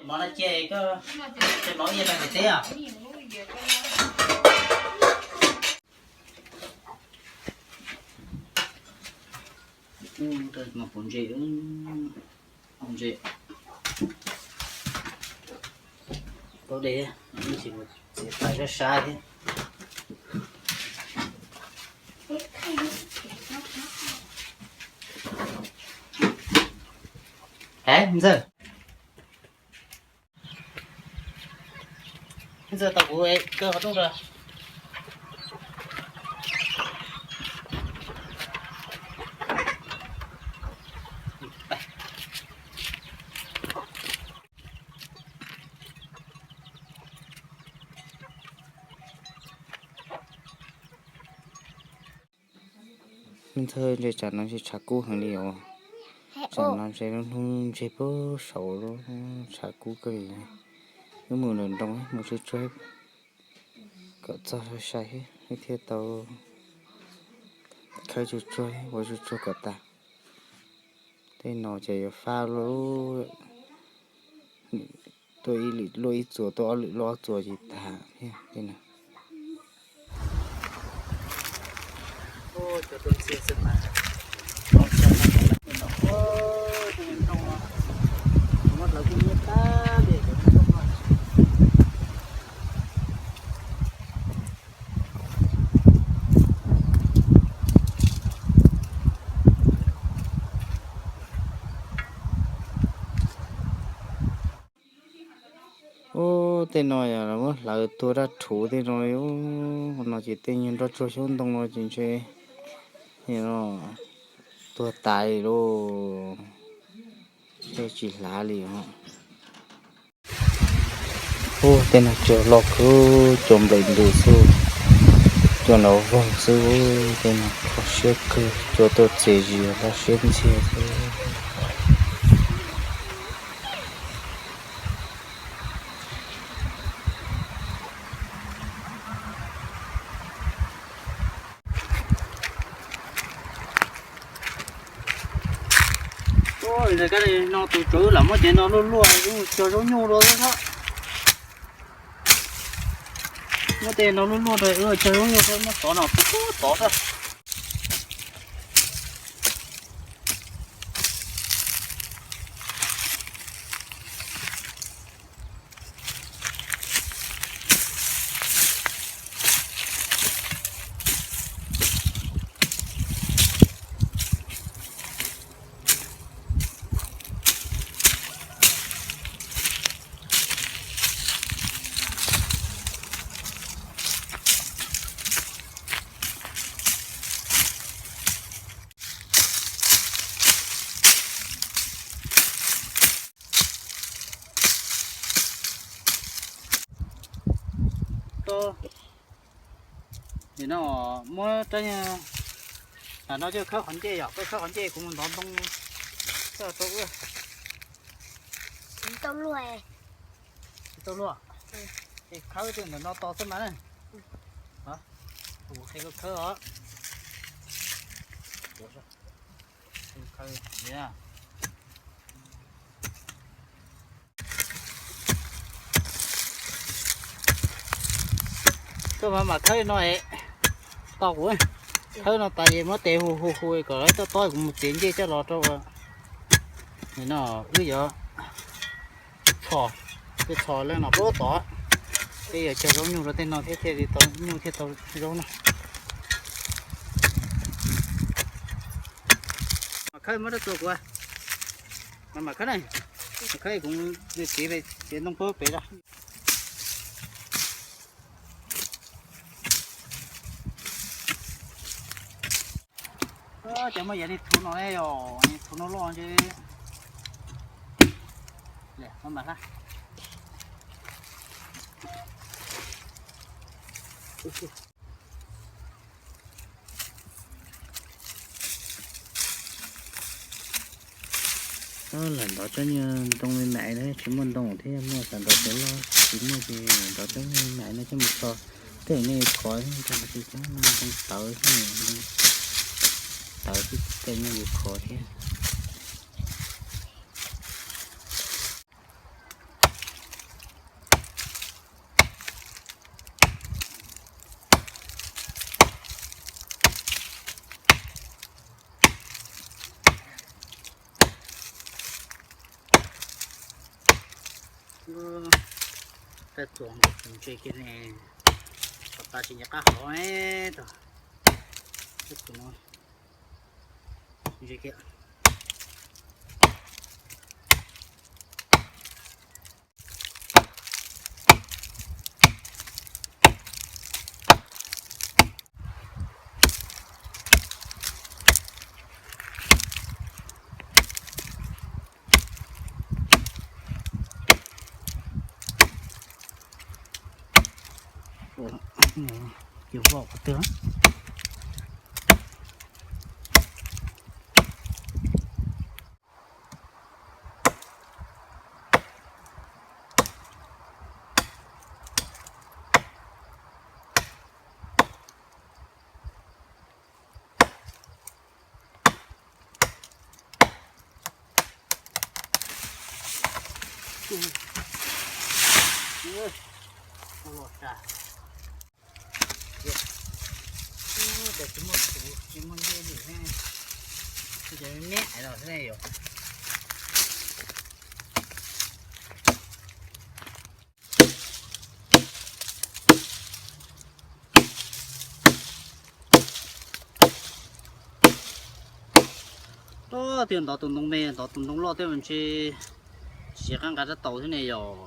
Mov no cia koj, mov ib yam tag ntim teb os. Ub, mov puv ntse, ntse. Paub dej, txiav pais sab sab thiab. Ntxawg, ntxawg, tos kuv kaw qhov rooj rau. Me ntxhais, ntshe tsam no ntshe tshav kub heev li os. Tsam no ntshe lub hnub ntseg puag saud, tshav kub kawg li. Wb mus lawm nroo, mus tsuag tsuag kom txog sai sai thiab, wb thiaj tau khawb tsuag tsuag, ua tsuag tsuag kom tas. Tej no ces yuav fab luaj, tuaj ib lwm luaj ib txuas, tuaj ob lwm luaj ob txuas ces tas thiab tej no. Ub, tej no yog muab hlawv tuag raj rhuv tej no li. Ub, no ces tej nyuag nroj tsuag xyoob ntoo no ces ntshe tuag tas li lauj, tej tsis hlav li os. Ub, tej no cua loj kawg, cua nplaim ntws xwb, cua nrov voog xwb. Tej no kho siab kawg, cua tuaj txias zis loj siab ntxiag xwb. Ntawm kab no tus tswv lam muab cov no luaj luaj, cog zaub nyuj rau xwb. Muab tej no luaj luaj rau, cog zaub nyuj rau, muab tov no tov xwb. Nim no muab rab, no coj khawb qhov ncej, yog koj khawb qhov ncej kuv mus ntov ntoo coj rau wb. Tsis tau luaj. Tsis tau luaj. Es khawb tej ntawm no tos xwb mas na. Kuv qhia koj khawb os. Koj mam mam khawb no es, tos kuv, khawb no tas es muab tes hu hu hu kom lawv tuaj tob, kuv mus txiav ncej coj los rau. No wb yuav txhos, txhos leej no pab tod, peb yuav cog zaub nyuj rau tej no thiab thiaj li tau nyuj thiaj tau zaub no. Mas khawb muab rab txuas kuv, mas mam khawb na, khawb kuv txiav, txiav ntoo pab pem rau. Cov muaj yam li txhuv no, yog txhuv no loj ntshe, mam khawb. Lam ntov tsob nyuag ntoo me me na, tsis muaj ntoo thiab, muaj xav ntov cov loj, tsis muaj ces ntov tsob nyuag me me no coj mus tso. Tej no nej yuav khov thiab, ntoo tawv thiab, ntoo tawv xwb tej no yuav khov thiab. Tab txuas ntse kiag ne, qhov tas tsis nco qab hov tag. Tab txuas no ntse kiag. Ces voj qhov twg. Ua cas tsis muaj tus tsis muaj ncej li ne, ces me me hais los xwb ne yom. Tab tias ntov tus ntoo me ntov tus ntoo loj thiab mas ntshe siav qab nqa rab taus thiab ne yom.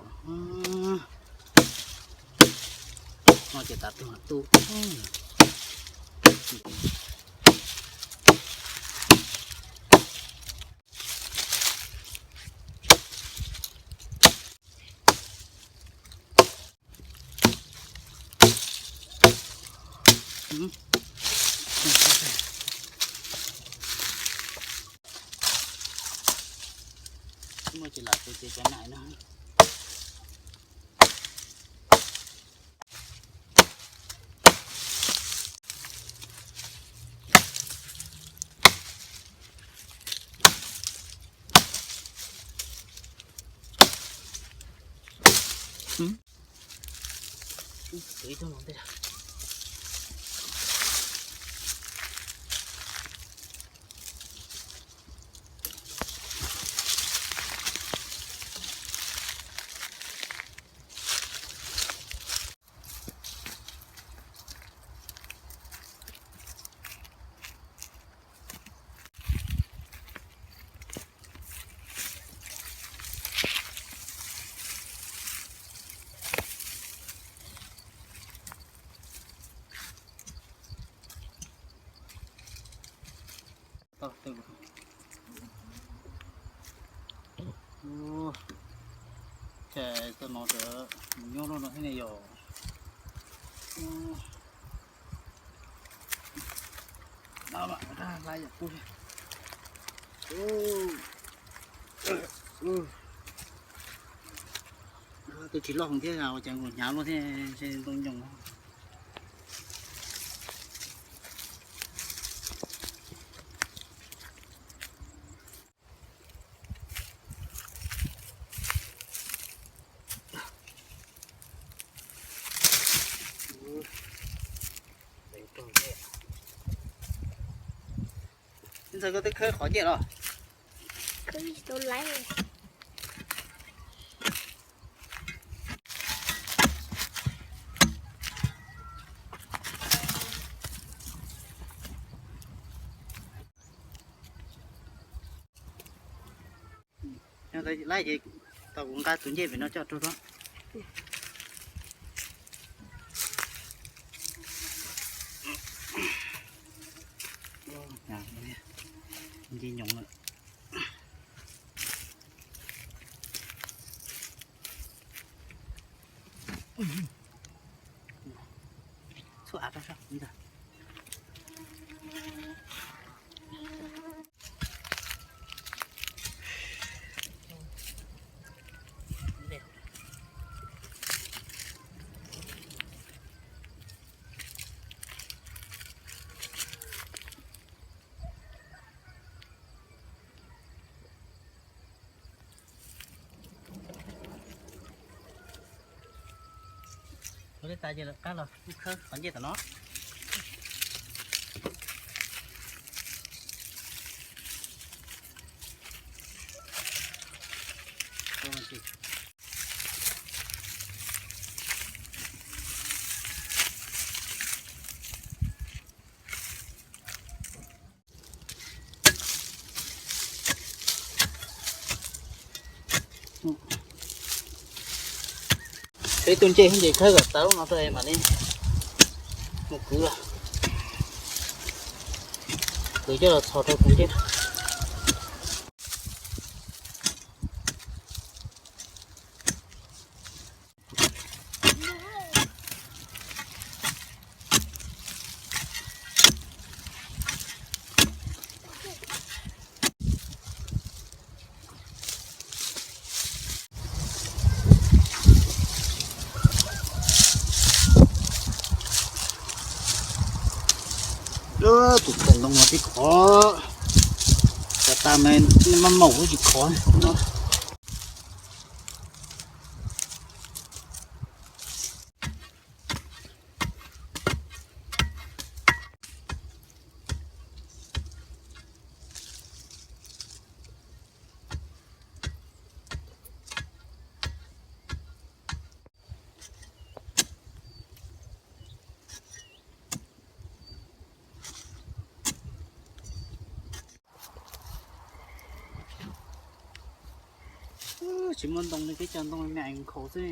No ces tas tu tu. Muaj tsis lam tus ces cov nai no. Ces tau no nyob rau no thiab ne yom. Twb tsis loj heev thiab ua cas nkaus hnyav luaj thiab, ntoo nyoos. Ntxawg, koj twb khawb qhov ncej los? Lawm ces tau kuv nqa tus ncej pem no coj rau hlob. Nce nyoos lawm. Txhua av rau sab ntag. Ua li tas ces lawv qab los wb khawb qhov ncej tom no. Peb tus ncej ncej khawb kom tau no rau mam li mus kwv, kwv coj los txhos rau tus ncej. Tus txiv ntoo no tib qhov, tas tas mas maj maum tsis khov no. Tsis muaj ntoo li, peb cov ntoo me nkhaus xwb.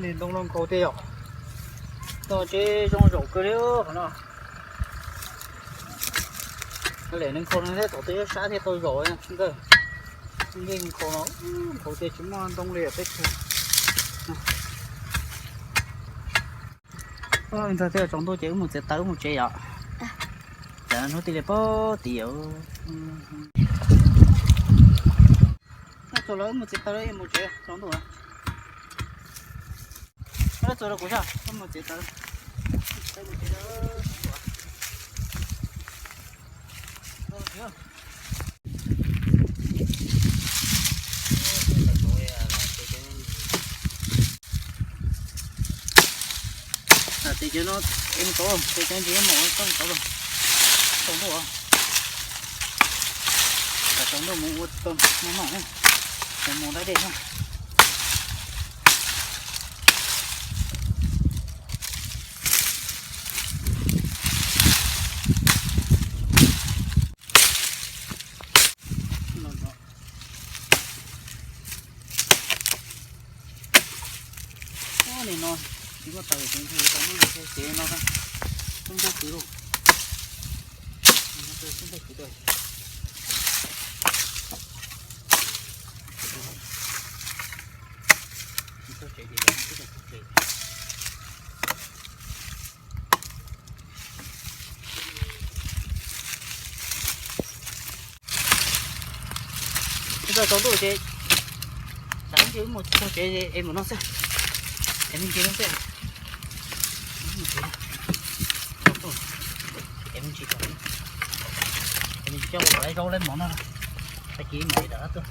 Niag ntoo no nkhaus tiag yom. Toj tsev zoo zaum kawg li qhov no. Lem nws nkhaus no thiab thaum twg sab thiaj tau zaum nkawd. Yeej nkhaus no, nkhaus tias tsis muaj ntoo li peb tug. Ntxog thiaj tsaus ntuj ces wb mus txiav taws wb mus tsev yom. Cas hnub tij li pab tim yom. Txog lawm wb mus txiav taws mus tsev tsaus ntuj. Txog rau kuv, wb mus txiav taws. Tes cov no es mus tau, tes cov ntsis no mus tau tau los. Tau ntuj, tau ntuj mus ua tsis tau no no, mus mus dab dej na. Nim no tsis muaj taws ces tau lub cev no, tub ntub kwv lauj, tub ntub kwv tau. Txog tsaus ntuj ces tsam ib ntsis wb mus txog tsev es mus noj xwb, es me ntsis no xwb. Es me ntsis, es me ntsis coj mus lawv zaub lawv mov noj, tag kis mam li rov qab tuaj.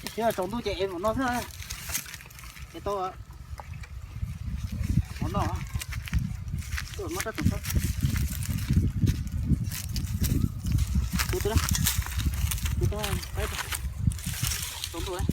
Tsis tsaus ntuj ces es mus noj xwb, es tau mov noj. Muab rab txoom, kuv twb, kuv twb qaib tsaus ntuj lawm.